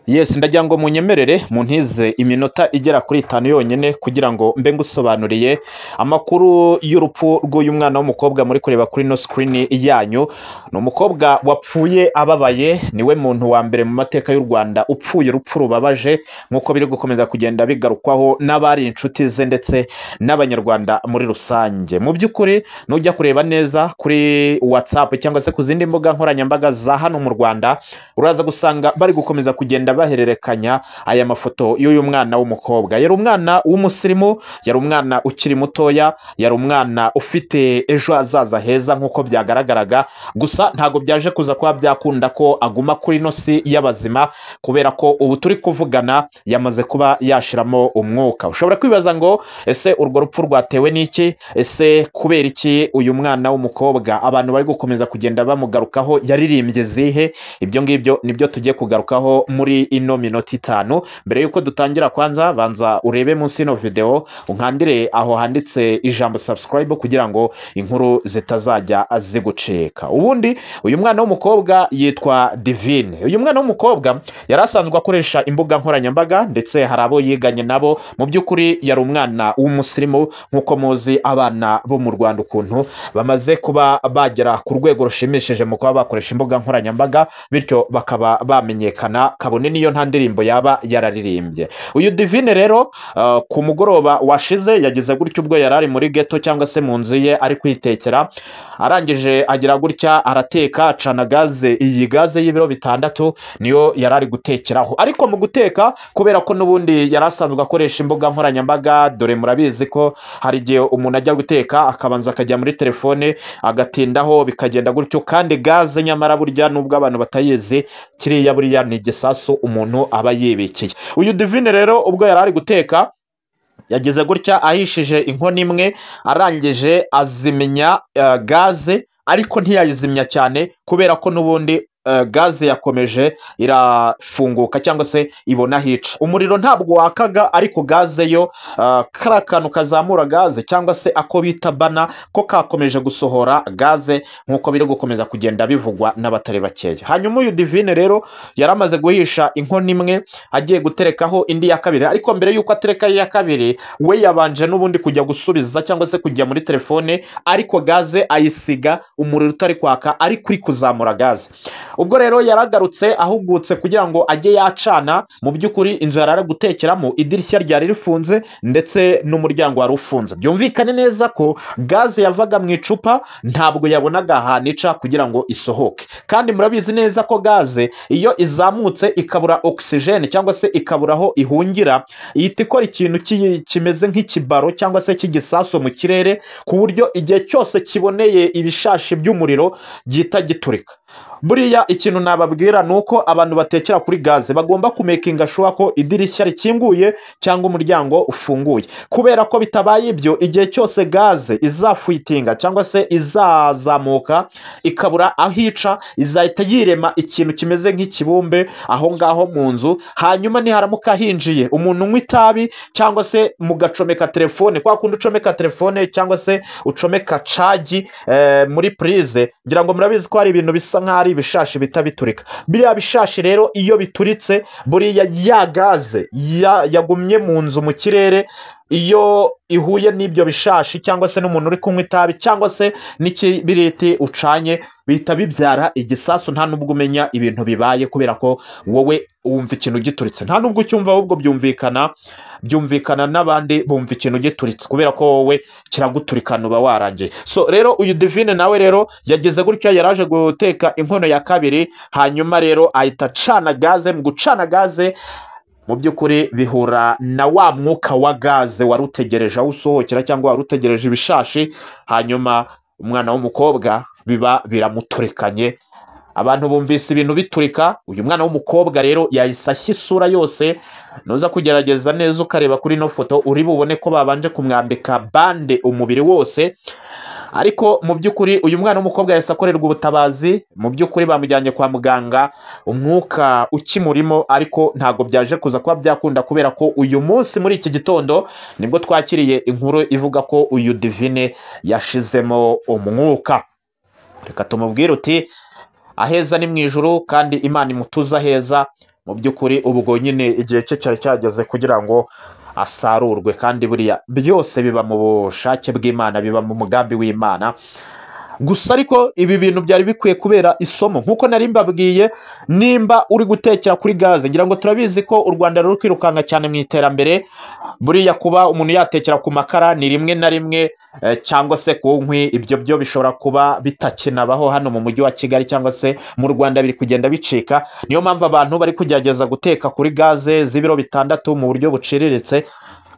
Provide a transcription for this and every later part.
Yes, ndagira ngo munyemerere muntize iminota igera kuri 5 yonyine kugira ngo mbe ngusobanuriye amakuru y'urupfu rw'uyu mwana w'umukobwa muri kureba kuri no screen yanyu. Ni umukobwa wapfuye ababaye, niwe muntu wa mbere mu mateka y'u Rwanda upfuye urupfu rubabaje, nk'uko biri gukomeza kugenda bigarukwaho n'abari inshuti ze ndetse n'Abanyarwanda muri rusange. Mu by'ukuri nujya kureba neza kuri WhatsApp cyangwa se ku zindi mbuga nkoranyambaga za hano mu Rwanda, uraza gusanga bari gukomeza kugenda bahererekanya aya mafoto y'uyu mwana w'umukobwa. Yari umwana w'umusirimu, yari umwana ukiri mutoya, yari umwana ufite ejo hazaza heza nk'uko byagaragaraga. Gusa ntabwo byaje kuza kuba byakunda ko aguma kuri ino si y'abazima, kubera ko ubu turi kuvugana yamaze kuba yashiramo umwuka. Ushobora kwibaza ngo ese urwo rupfu rwatewe n'iki? Ese kubera iki uyu mwana w'umukobwa abantu bari gukomeza kugenda bamugarukaho? Yaririmbye zihe? Ibyo ngibyo nibyo tugiye kugarukaho muri ino minota 5. Mbere yuko dutangira, kwanza banza urebe munsi ino video unkandire aho handitse ijambo subscribe kugira ngo inkuru zitazajya zigucika. Ubundi uyu mwana w'umukobwa yitwa Divine. Uyu mwana w'umukobwa yari asanzwe akoresha imbuga nkoranyambaga ndetse hari abo yiganye nabo. Mu by'ukuri yari umwana w'umusirimu, nk'uko muzi abana bo mu Rwanda ukuntu bamaze kuba bagera ku rwego rushimishije mu kuba bakoresha imbuga nkoranyambaga, bityo bakaba bamenyekana kabone niyo nta ndirimbo yaba yararirimbye. Uyu Divine rero ku mugoroba washize yagize gutya ubwo yari ari muri ghetto cyangwa se mu nzu ye ari kwitekera, arangije agira gutya arateka, acana gaze. Iyi gaze y'ibiro 6 niyo yari ari gutekeraho. Ariko mu guteka, kubera ko n'ubundi yari asanzwe akoresha imbuga nkoranyambaga, dore murabizi ko hari igihe umuntu ajya guteka akabanza akajya muri telefone agatindaho bikagenda gutyo, kandi gaze nyamara burya nubwo abantu batayizi, kiriya buriya ni igisasu umuntu aba yibikiye. Uyu Divine rero ubwo yari ari guteka yagize gutya ahishije inkono imwe, arangije azimenya gaze, ariko ntiyayizimya cyane kubera ko n'ubundi gaze yakomeje irafunguka cyangwa se ibona hica. Umuriro ntabwo wakaga, ariko gaze yo kari akantu kazamura gaze cyangwa se ako bita bana ko kakomeje gusohora gaze, nk'uko biri gukomeza kugenda bivugwa n'abatari bakeya. Hanyuma uyu Divine rero yaramaze guhisha inkono imwe, agiye guterekaho indi ya kabiri. Ariko mbere y'uko atereka iya kabiri, we yabanje n'ubundi kujya gusubiza cyangwa se kujya muri telefone, ariko gaze ayisiga umuriro utari kwaka, ariko uri kuzamura gaze. Ubwo rero yaragarutse ahugutse kugira ngo ajye yacana. Mu by'ukuri inzu yari ari gutekeramo idirishya ryari rifunze ndetse n'umuryango wari ufunze. Byumvikane neza ko gaze yavaga mu icupa ntabwo yabonaga ahantu ica kugira ngo isohoke. Kandi murabizi neza ko gaze iyo izamutse ikabura oxygen cyangwa se ikabura aho ihungira, ihita ikora ikintu kimeze nk'ikibaro cyangwa se cy'igisasu mu kirere, ku buryo igihe cyose kiboneye ibishashi by'umuriro gihita giturika. Buriya ikintu nababwira ni uko abantu batekera kuri gaze bagomba kumekinga sure ko idirishya rikinguye cyangwa umuryango ufunguye, kubera ko bitabaye ibyo igihe cyose gaze izafuitinga cyangwa se izazamuka ikabura aho ica, izahita yirema ikintu kimeze nk'ikibumbe aho ngaho mu nzu. Hanyuma niharamuka hinjiye umuntu unywa itabi cyangwa se mugacomeka telefone, kwa kundi ucomeka telefone cyangwa se ucomeka cagi muri prise, ngira ngo murabizi ko hari ibintu bisa nk'aho ari ibishashi bita biturika. Biriya bishashi rero iyo bituritse, buriya ya gaze yagumye mu nzu mu kirere, iyo ihuye n'ibyo bishashi cyangwa se n'umuntu uri kunywa itabi cyangwa se n'ikibiriti ucanye, bihita bibyara igisasu. Nta nubwo umenya ibintu bibaye, kubera ko wowe wumva ikintu gituritse, nta nubwo ucyumva, ahubwo byumvikana n'abandi bumva ikintu gituritse, kubera ko wowe kiraguturikana uba warangiye. So rero uyu Divine nawe rero yageze gutya, yaraje guteka inkono ya kabiri, hanyuma rero ahita acana gaze. Mu gucana gaze mu by'ukuri bihura na wa mwuka wa gaze wari utegereje aho usohokera cyangwa wari utegereje ibishashi, hanyuma umwana w'umukobwa biba biramuturikanye. Abantu bumvise ibintu biturika. Uyu mwana w'umukobwa rero yahise ashya isura yose. Nuza kugerageza neza ukareba kuri ino foto, uri bubone ko babanje kumwambika bande umubiri wose. Ariko mu by'ukuri uyu mwana w'umukobwa yahise akorerwa ubutabazi. Mu by'ukuri bamujyanye kwa muganga umwuka ukimurimo, ariko ntabwo byaje kuza kuba byakunda, kubera ko uyu munsi muri iki gitondo nibwo twakiriye inkuru ivuga ko uyu Divine yashizemo umwuka. Reka tumubwire uti aheza ni mu ijuru, kandi Imana imutuza heza. Mu by'ukuri ubwo nyine igihe cye cyari cyageze kugira ngo asarurwe, kandi buriya byose biba mu bushake bw'Imana, biba mu mugambi w'Imana. Gusa ariko ibi bintu byari bikwiye kubera isomo, nk'uko nari mbabwiye, nimba uri gutekera kuri gaze, ngira ngo turabizi ko u Rwanda ruri kwirukanka cyane mu iterambere. Buriya kuba umuntu yatekera ku makara ni rimwe na rimwe, cyangwa se ku nkwi, ibyo byo bishobora kuba bitakinabaho hano mu mujyi wa Kigali cyangwa se mu Rwanda, biri kugenda bicika. Niyo mpamvu abantu bari kugerageza guteka kuri gaze z'ibiro 6 mu buryo buciriritse.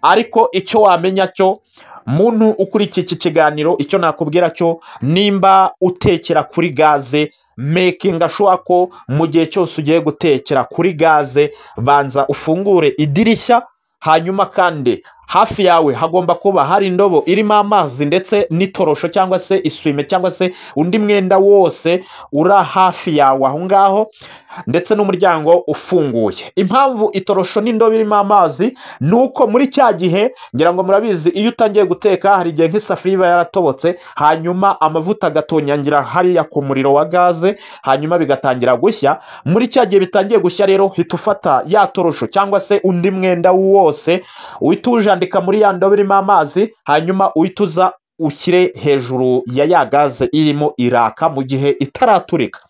Ariko icyo wamenya cyo, muntu ukurikiye iki kiganiro, icyo nakubwira cyo, nimba utekera kuri gaze, making sure ko mu gihe cyose ugiye gutekera kuri gaze, banza ufungure idirishya, hanyuma kandi hafi yawe hagomba kuba hari indobo irimo amazi ndetse n'itorosho cyangwa se isume cyangwa se undi mwenda wose uri hafi yawe aho ngaho, ndetse n'umuryango ufunguye. Impamvu itorosho n'indobo irimo amazi ni uko muri cya gihe, ngira ngo murabizi, iyo utangiye guteka hari igihe nk'isafuriya iba yaratobotse, hanyuma amavuta agatonyangira hariya ku muriro wa gaze, hanyuma bigatangira gushya. Muri cya gihe bitangiye gushya rero, hita ufata ya torosho cyangwa se undi mwenda wose, uhita uwujandika muri ya ndobo irimo amazi, hanyuma uhita uza ushyire hejuru ya gaze irimo iraka mu gihe itaraturika.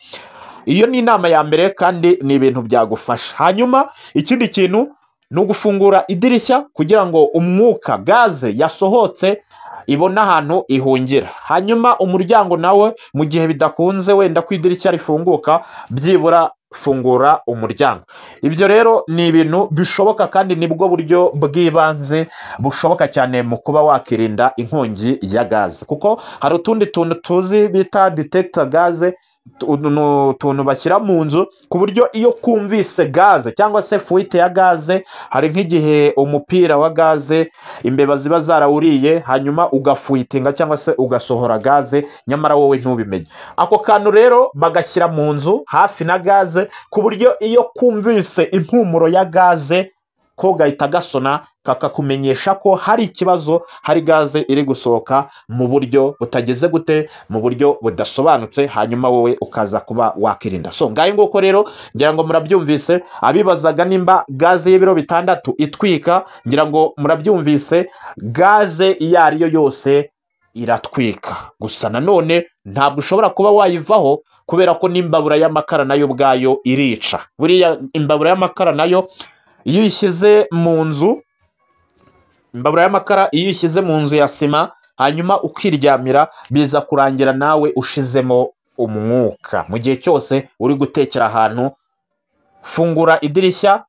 Iyo ni inama ya mbere kandi ni ibintu byagufasha. Hanyuma ikindi kintu ni ugufungura idirishya kugira ngo umwuka gaze yasohotse ibone ahantu ihungira. Hanyuma umuryango nawe, mu gihe bidakunze wenda ko idirishya rifunguka, byibura fungura umuryango. Ibyo rero ni ibintu bishoboka kandi nibwo buryo bw'ibanze bushoboka cyane mu kuba wakirinda inkongi ya gaze, kuko hari utundi tuntu tuzi bita detector gaze, utuntu bashyira mu nzu ku buryo iyo kumvise gaze cyangwa se fuite ya gaze, hari nk'igihe umupira wa gaze imbeba ziba zarawuriye, hanyuma ugafuitinga cyangwa se ugasohora gaze nyamara wowe ntubimenye. Ako kantu rero bagashyira mu nzu hafi na gaze ku buryo iyo kumvise impumuro ya gaze ko gahita gasona, kakakumenyesha ko hari ikibazo, hari gaze iri gusohoka mu buryo butageze gute, mu buryo budasobanutse, hanyuma wowe ukaza kuba wakirinda. So ngayo nguko rero, ngira ngo murabyumvise. Abibazaga nimba gaze y'ibiro 6 itwika, ngira ngo murabyumvise, gaze iyo ari yo yose iratwika. Gusa nanone ntabwo ushobora kuba wayivaho, kubera ko n'imbabura y'amakara nayo ubwayo irica. Buriya imbabura y'amakara nayo iyo uyishyize mu nzu, imbabura y'amakara iyo uyishyize mu nzu ya sima hanyuma ukiryamira, biza kurangira nawe ushizemo umwuka. Mu gihe cyose uri gutekera ahantu, fungura idirishya,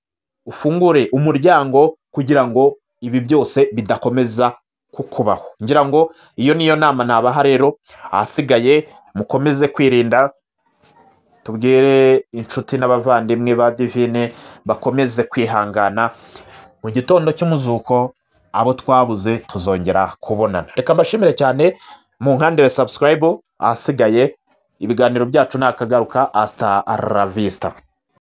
ufungure umuryango kugira ngo ibi byose bidakomeza kukubaho. Ngira ngo iyo niyo nama nabaha rero. Ahasigaye mukomeze kwirinda, tubwire inshuti n'abavandimwe ba Divine bakomeze kwihangana. Mu gitondo cy'umuzuko abo twabuze tuzongera kubonana. Reka mbashimire cyane, mu nkandire subscribe, ahasigaye ibiganiro byacu nakagaruka. Hasta la vista.